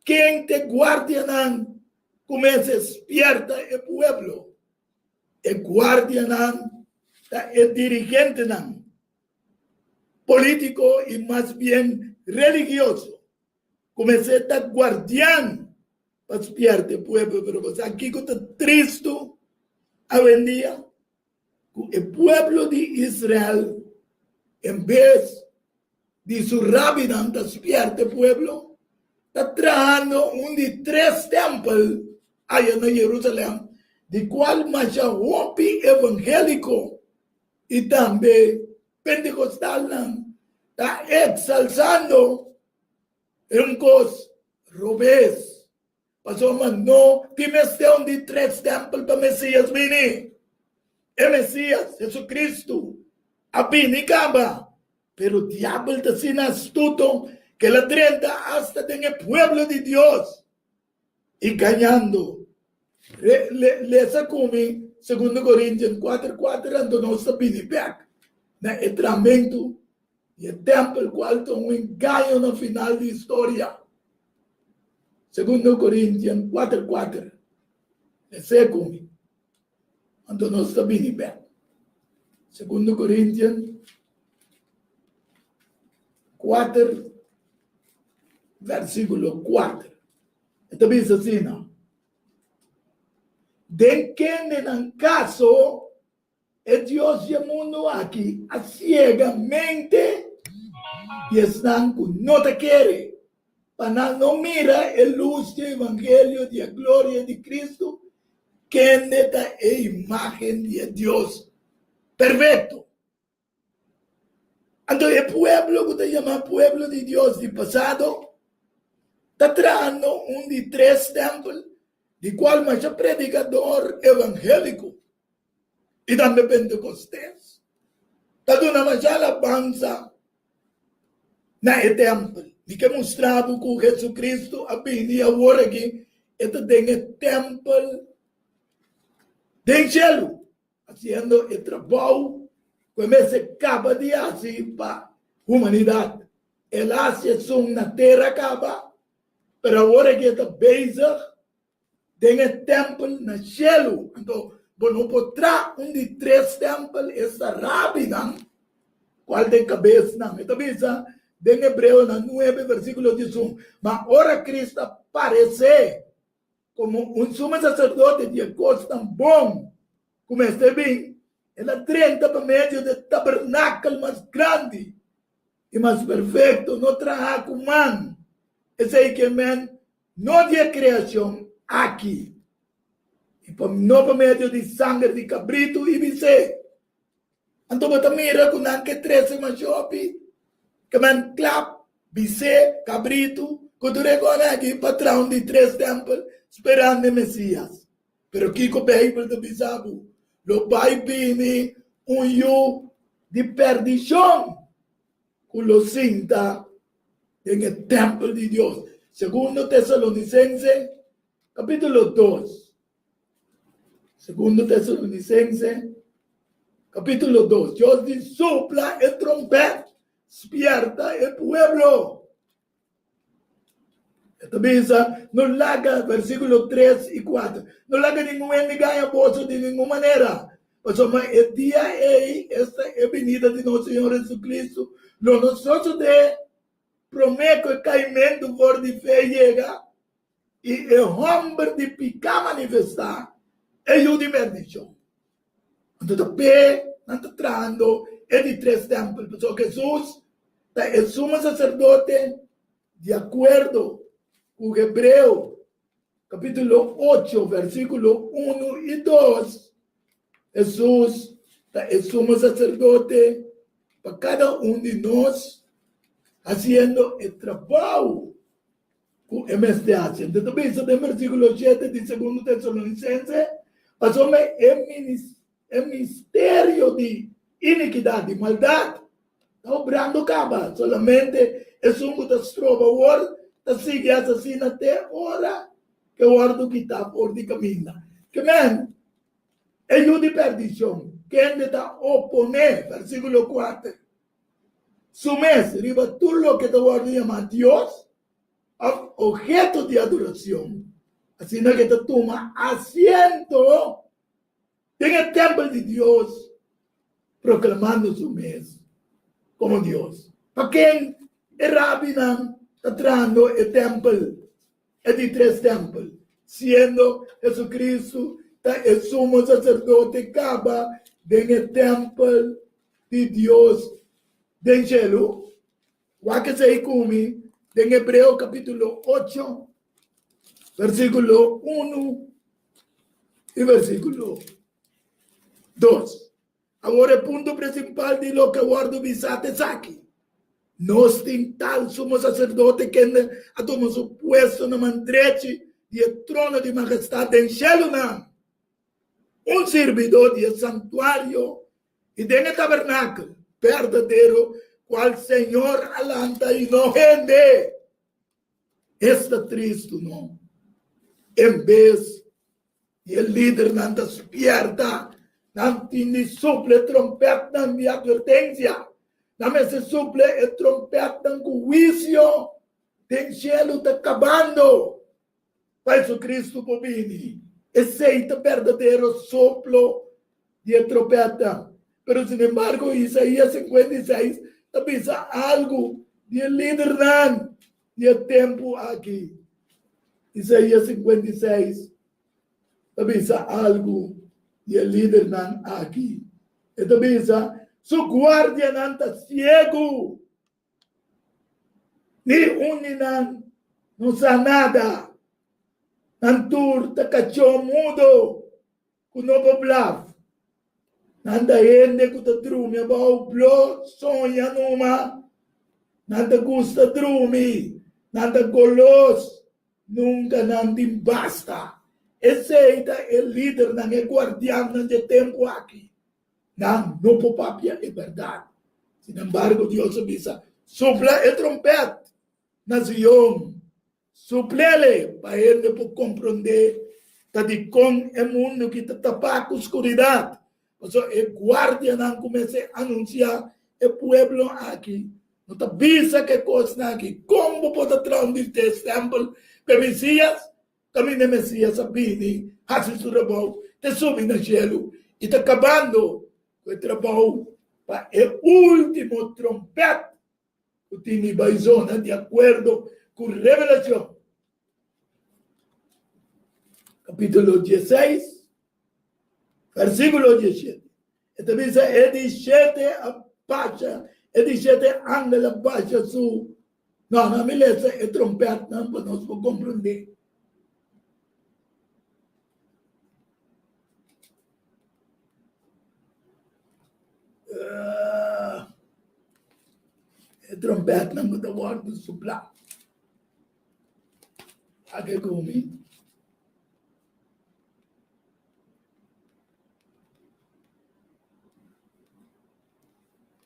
Ken ta e guardianan ku mester spièrta e pueblo? E guardianan ta e dirigentenan polítiko i mas bien religioso. Kumesé ta guardian pa spièrta e pueblo, pero bo sa kiko ta tristu awendia? Ku e pueblo di Israel en bes di su rabinan ta spièrta e pueblo, ta trahando un di tres tèmpel aya na Jerusalèm, di kual masha hopi evangéliko i tambe Pentecostalnan ta exalsando un cos robes, pasobra no tin mester un di tres tempel pa Mesias bini. E Mesias, Jesucristo, a bini caba, pero diabel ta asina astuto cu el a drenta hasta den e pueblo di Dios. I gañando. Lesa ku mi Segundo Korintian kuater kuater anto nos ta bini bèk na e tramentu di e tèmpel kual ta un engaño na final di historia. Segundo Korintian kuater kuater. Les'é ku mi. Anto nos ta bini bèk. Segundo Korintian kuater. versíkulo 4. E ta bisa asina, Den kendenan kaso e dios di e mundu aki a siega mente di esnan ku no ta kere, pa nan no mira e lus di e evangelio di e gloria di Kristu, kende ta e imágen di e Dios perfekto. Anto e pueblo ku ta yama pueblo di Dios di pasado ta trahando un di tres tèmpel di kual masha predikador evangéliko i tambe pentekostes ta duna masha alabansa na e tèmpel. Mi ke mustra bo ku Hesukristu a bini awor aki e ta den e tèmpel den shelu. Haciendo e trabou cu e mester caba di haci pa humanidad. El a haci esun na tera caba, pero awor aki e ta bezig den e tempel na cielu. Anto bo no por tra un di tres tempel, esta rabinan, cual ta e cabesnan. E ta bisa den Hebreonan nuebe versiculo diesun, Ma ora Cristo a parece, Komo un sumo saserdote di e kosnan bon ku mester bin, el a drenta pa medio di e tabernakel mas grandi i mas perfekto, no trahá ku man, esei ke men no di e kreashon aki, i no pa medio di sanger di kabritu i bisé. Anto bo ta mira ku nan ke trese masha hopi ke men klap, bisé, kabritu, ku tur e kosnan aki pa traha un di tres tèmpel sperando e Mesias. Pero kiko Beibel ta bisa bo? Lo bai bini un yu di pèrdishon ku lo sinta den e tèmpel di Dios. Segundo Tesalonisense kapítulo dos. Segundo Tesalonicense, capítulo 2. Dios di sopla e trompet, spierta e pueblo. E ta bisa, no laga, versículo 3 y 4, no laga ningun hende gaña boso di ningun manera, pasobra e dia ei, esta e binida di nos Señor Jesucristo, lo no sosode promé ku e kaimentu for di fe yega I e hòmber di piká manifestá e yu di bendishon. Anto ta p'e nan ta trahando e di tres tèmpel, pasobra Hesus ta e sumo saserdote di akuerdo ku Hebreo kapítulo ocho versíkulo unu i dos. Hesus ta e sumo saserdote pa kada un di nos, hasiendo e trabou ku e mester hasi. Anto ta bisa den versíkulo shete di Segundo Tesalonisense, pasobra e e misterio di inikidat, di maldat, ta obrando kaba, solamente esun ku ta stroba awor ta sigui asesina te ora ke wòrdu kitá for di kaminda. Ke men, e yu di pèrdishon, kende ta oponé, versíkulo kuater, su mes riba tur loke ta wòrdu yamá Dios òf obheto di adorashon, asina ku e ta tuma asiento den e tèmpel di Dios, proklamando su mes komo Dios. Pa ken e rabinan ta trahando e tèmpel, e di tres tèmpel, siendo Hesukristu ta e Sumo Saserdote kaba den e tèmpel di Dios den shelu? Wak esei ku mi den Hebreo kapítulo ocho, versíkulo unu i versíkulo dos. Awor e punto prinsipal di loke a wòrdu bisá ta esaki, Nos tin tal sumo saserdote kende a tuma su puesto na man drechi di e trono di mahestat den shelunan, un sirbidó di e santuario I den e tabernakel berdadero kual Señor a lanta i no hende. Esta tristu, no? En bes di e lidernan ta spierta, nan tin di supla e trompetnan di atvertensia. Nan mester supla e trompetnan ku huisio den shelu ta kabando. Pa Jesucristo por bini. Esei ta berdadero soplo di e tropeta. Pero sin embargo Isaías 56 ta bisa algu di e lidernan. di e tempu aki. Isaías 56 ta bisa algu di e lidernan aki. E ta bisa, Su guardianan ta siegu. Ni un di nan no sa nada. Nan tur ta kachó mudo ku no por blaf. Nan ta hende ku ta drumi abou blo soña numa. Nan ta gusta drumi, nan ta golos, nunka nan tin basta. Esei ta e lidernan, e guardiannan dje tempu aki. Nan no por papia e bèrdat. Sin embargo, Dios a bisa, Supla e trompèt na Zion, supl'el pa hende por komprondé ta dikon e mundu ki ta tapá ku skuridat. Pasobra e guardianan ku mester anunsiá e pueblo aki no ta bisa ku e kosnan aki. Kon bo por ta traha un tèmpel pa e Mesías? Kaminda e Mesías a bini hasi su trabou ta subi na shelu i ta kabando ku e trabou pa e último trompèt ku tin di bai zona di akuerdo ku Revelashon kapítulo dieseis versíkulo diesshete. E ta bisa e di shete a basha, e di shete angel a basha su. No, no, mi lesa e trompètnan pa nos por komprondé. E trompètnan ku ta wòrdu suplá. Ake ku mi.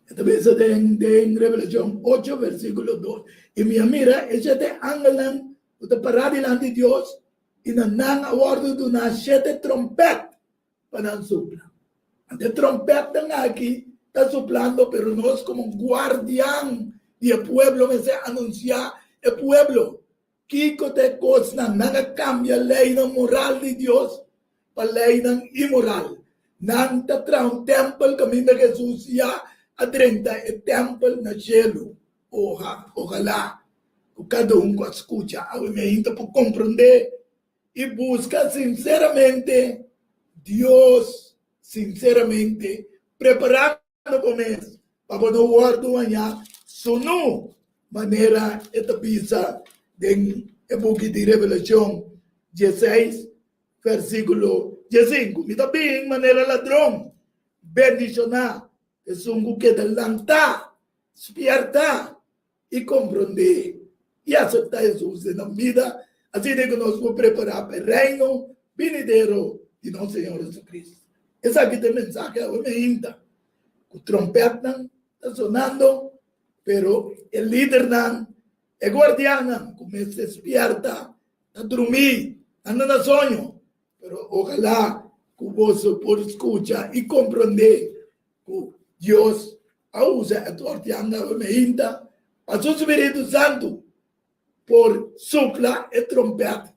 E ta bisa den den Revelashon ocho versíkulo dos, I mi a mira e shete angelnan ku ta pará dilanti Dios, i na nan a wòrdu duná shete tròmpèt pa nan supla. Anto e tròmpètnan aki ta suplando, pero nos komo guardian di e pueblo mester anunsiá e pueblo Kiko ta e kosnan? Nan a kambia leinan moral di Dios pa leinan imoral. Nan ta traha un tèmpel kaminda Hesus ya a drenta e tèmpel na shelu. Oha, ohalá ku kada un ku a skucha awe meinta por komprondé i buska sinseramente Dios, sinseramente preparando bo mes pa bo no wòrdu hañá sunú, manera e ta bisa den e buki di Revelashon dieseis, vèrsikulo diesinku, Mi ta bin manera ladron, bendishoná esun ku keda lantá, spièrtá i komprondé i aseptá Hesus den nan bida, asina ku nos por prepará pa e Reino binidero di nos Señor Jesucristo. Esaki ta e mensahe awe meinta, ku trompètnan ta sonando, pero e lidernan, e guardiannan ku mester spièrta ta drumí, nan ta na soño. Pero ojalá ku boso por skucha i komprondé ku Dios a usa e tortian awe meinta pa su spiritu santu por supla e trompèt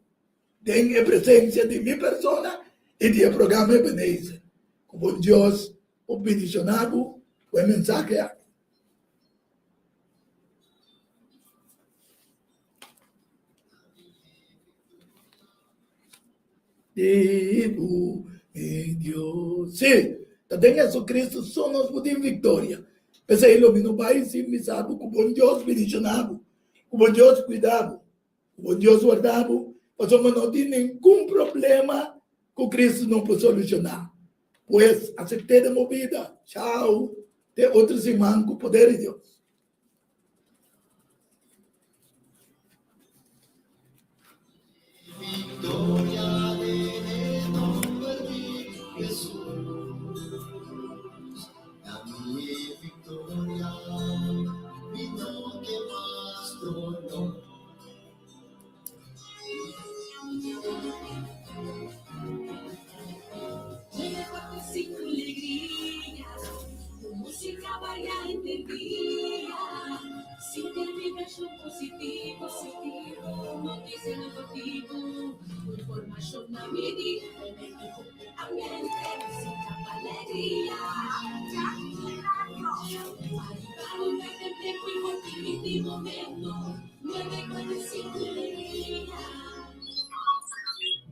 den e presensia di mi persona i di e programa Ebenezer. Ku bon Dios por bendishoná bo ku e mensahe aki. Di bo, mi Dios. Sí, ta den Jesucristo so nos por tin victoria. P'esei lo mi no bai sin bisa bo cu bon Dios bendiciona bo, cu bon Dios cuida bo, cu bon Dios warda bo, pasobra no tin ningun problema cu Cristo no por soluciona. Pues, acept'e den bo bida. Chao, te otro siman cu poder di Dios. Victoria den e nomber di Jesus. Na mi e victoria, mi no ke mas dolor.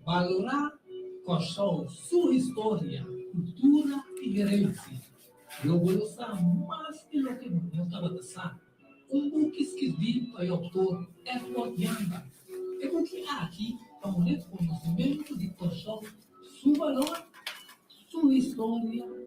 Balorá Kòrsou, su historia, kultura i herensia. Lo bo sa mas di loke bo tabata sa. Un buki skirbí pa e outor Edward Janga. E buki aki ta un rekonosementu di Kòrsou, su balor, su historia.